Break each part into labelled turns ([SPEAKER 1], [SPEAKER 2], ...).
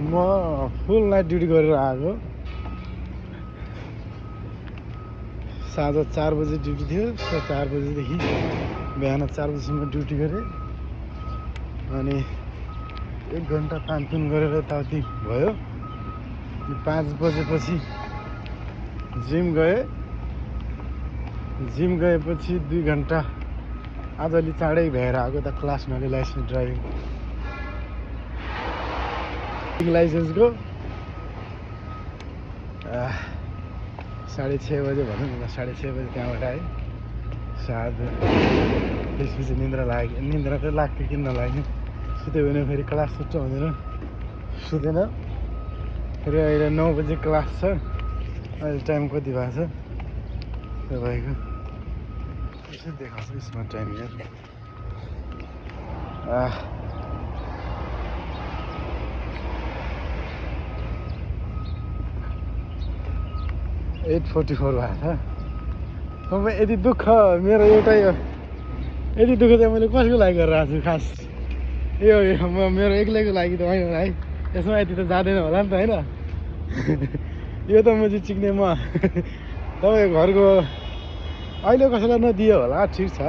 [SPEAKER 1] म फुल night duty गरेर आएको। साँझ 4 बजे ड्युटी थियो। 4 बजेदेखि बिहान 4 बजीसम्म ड्युटी गरेँ। अनि 1 घन्टा तानतुन गरेर यताउति भयो। 5 बजेपछि जिम गएपछि 2 घन्टा आज अलि चाँडै भएर आएको त क्लासमा लाइसेन्स ड्राइभिङ लाइसेन्सको 6:30 बजे भनौँ न 6:30 बजे त्यहाँबाट आएँ। सायद त्यसपछि निन्द्रा त लाग्थ्यो किन नलाग्ने। सुत्यो भने फेरि क्लास सुत्छ हुँदैन, सुतेन। फेरि अहिले 9 बजे क्लास छ। अहिले टाइम कति भएको छ तपाईँको यसो देखाउँछ स्मार्ट टाइम यार। 8:44 भएको छ। तपाईँ यति दुःख मेरो एउटै हो। यति दुःख चाहिँ मैले कसको लागि गरेर आएको छु खास। यो मेरो एक्लैको लागि त होइन है। यसमा यति त जाँदैन होला नि त होइन। यो त म चाहिँ चिक्ने म तपाईँको घरको अहिले कसैलाई नदियो होला ठिक छ,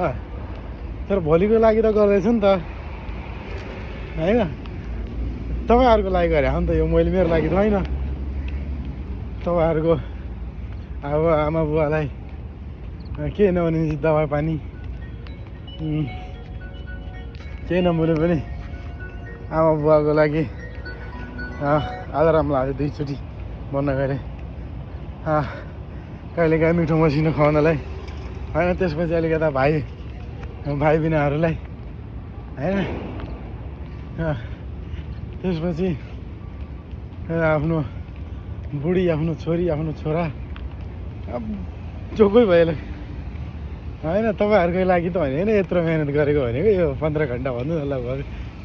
[SPEAKER 1] तर भोलिको लागि त गर्दैछु नि त होइन। तपाईँहरूको लागि गरे हो नि त यो, मैले मेरो लागि त होइन। तपाईँहरूको अब आमा बुवालाई के नभने दबाई पानी केही नमिले पनि आमा बुवाको लागि आज राम्रो लाग्यो 2 चोटि बन्द गरेँ। कहिलेकाहीँ मिठो मसिनो खुवाउनलाई होइन। त्यसपछि अलिक यता भाइ बिनाहरूलाई होइन। त्यसपछि आफ्नो बुढी, आफ्नो छोरी, आफ्नो छोरा, जो कोही भइहाल्यो होइन। तपाईँहरूकै लागि त होइन यत्रो मेहनत गरेको भनेको। यो 15 घन्टा भन्नु न, लगभग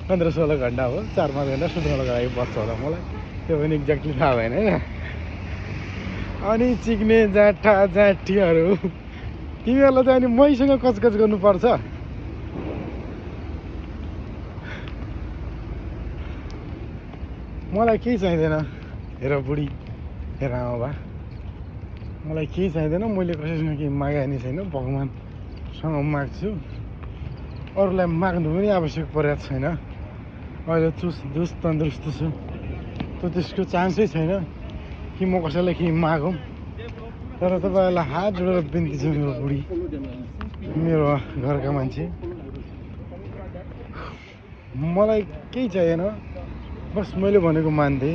[SPEAKER 1] 15-16 घन्टा हो। 4-5 घन्टा सुत्नको लागि बस्छ होला मलाई, त्यो पनि एक्ज्याक्टली थाहा भएन होइन। अनि चिक्ने जाठीहरू तिमीहरूलाई चाहिँ अनि मैसँग कचकच गर्नुपर्छ। मलाई केही चाहिँदैन। हेर बुढी, हेर आमा, मलाई केही चाहिँदैन। मैले कसैसँग केही मागे नि छैन। भगवान्सँग माग्छु, अरूलाई माग्नु पनि आवश्यक परेको छैन। अहिले चुस्त तन्दुरुस्त छु, त्यसको चान्सै छैन कि म कसैलाई केही मागौँ। तर तपाईँहरूलाई हात जोडेर बिन्ती छ मेरो बुढी, मेरो घरका मान्छे, मलाई केही चाहिएन। बस मैले भनेको मान्थे।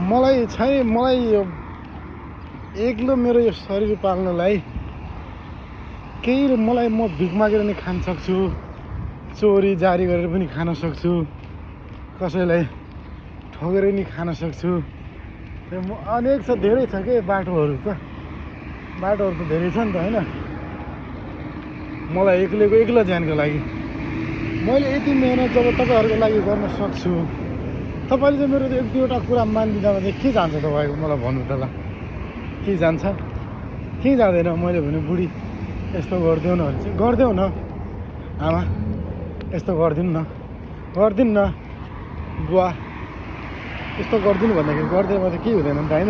[SPEAKER 1] मलाई यो एक्लो मेरो यो शरीर पाल्नलाई केही मलाई म भिख मागेर नि खान सक्छु, चोरी जारी गरेर पनि खान सक्छु, कसैलाई ठगेर नि खान सक्छु। अनेक छ, धेरै छ के बाटोहरू त धेरै छ नि त होइन। मलाई एक्लो ज्यानको लागि मैले यति मेहनत जब तपाईँहरूको लागि गर्न सक्छु, तपाईँले चाहिँ मेरो 1-2वटा कुरा मानिदिँदामा चाहिँ के जान्छ तपाईँको? मलाई भन्नु त ल, के जान्छ? केही जाँदैन। मैले भने बुढी यस्तो गरिदेऊ न भने चाहिँ गरिदेऊ न आमा, यस्तो गरिदिनु न, गरिदिनु न बुवा, यस्तो गरिदिनु भन्दाखेरि गरिदिएमा त केही हुँदैन नि त होइन।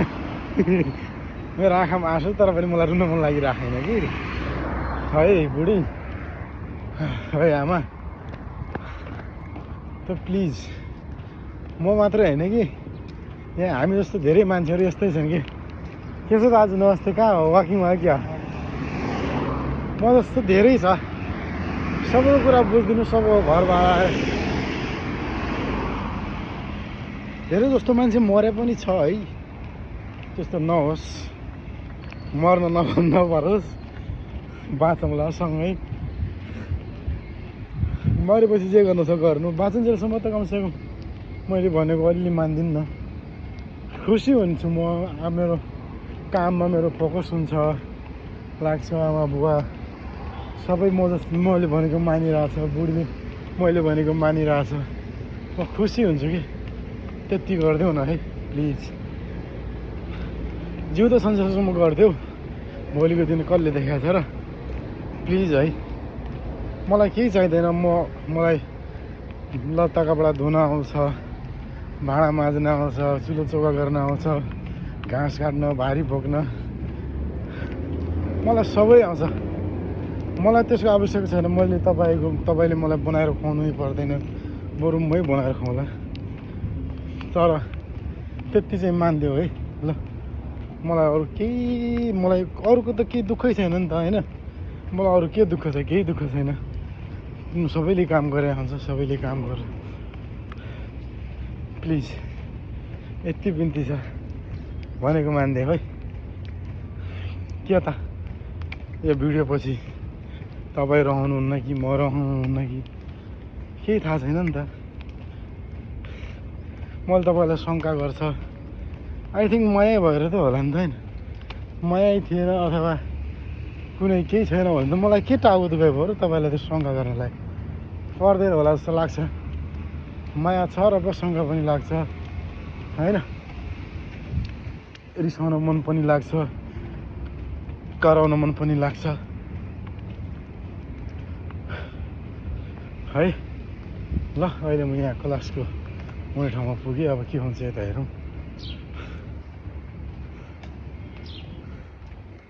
[SPEAKER 1] मेरो आँखामा आँसु, तर पनि मलाई रुन मन लागिराखेन कि। है बुढी, है आमा, त प्लिज म मात्रै होइन कि यहाँ हामी जस्तो धेरै मान्छेहरू यस्तै छन् कि। के छ दाजु, नमस्ते। कहाँ हो? वाकिङ भयो क्या? म जस्तो धेरै छ। सबैको कुरा बुझिदिनु, सबैको घर भाडा धेरै जस्तो मान्छे मरे पनि छ है। त्यस्तो नहोस्, मर्न नपरोस्, बाँचौँला सँगै। मरेपछि जे गर्नु छ गर्नु, बाँचुन्जेलसम्म त कमसेकम मैले भनेको अलिअलि मानिदिनु न। खुसी हुन्छु म। मेरो काममा मेरो फोकस हुन्छ, लाग्छ आमा बुवा सबै मैले भनेको मानिरहेछ, बुढीले मैले भनेको मानिरहेछ। म खुसी हुन्छु कि। त्यति गरिदेऊ न है प्लिज। जिउँदो संसारसम्म गरिदेऊ, भोलिको दिन कसले देखाएको छ र। प्लिज है, मलाई केही चाहिँदैन। मलाई लत्ता कपडा धुन आउँछ, भाँडा माझ्न आउँछ, चुलो चौका गर्न आउँछ, घाँस काट्न, भारी बोक्न, मलाई सबै आउँछ। मलाई त्यसको आवश्यक छैन। तपाईँले मलाई बनाएर खुवाउनै पर्दैन, बरु मै बनाएर खुवाउँला। तर त्यति चाहिँ मानिदियो है ल। मलाई अरूको त केही दुःखै छैन नि त होइन। मलाई अरू के दुःख छ? केही दुःख छैन। सबैले काम गरे हुन्छ, सबैले काम गर। प्लिज यति बिन्ती छ, भनेको मानिदियो है। के त यो भिडियो पछि तपाईँ रहनुहुन्न कि म रहनुहुन्न कि केही थाहा छैन नि त। मैले तपाईँलाई शङ्का गर्छ, आई थिङ्क माया भएर त होला नि त होइन। माया थिएन अथवा कुनै केही छैन भने त मलाई के टाउको दुखाइ भयो र तपाईँलाई त शङ्का गर्नलाई पर्दैन होला जस्तो लाग्छ। माया छ र पो शङ्का पनि लाग्छ होइन। रिसाउन मन पनि लाग्छ, कराउन मन पनि लाग्छ है। ल अहिले म यहाँ क्लासको कुनै ठाउँमा पुगेँ, अब के हुन्छ यता हेरौँ।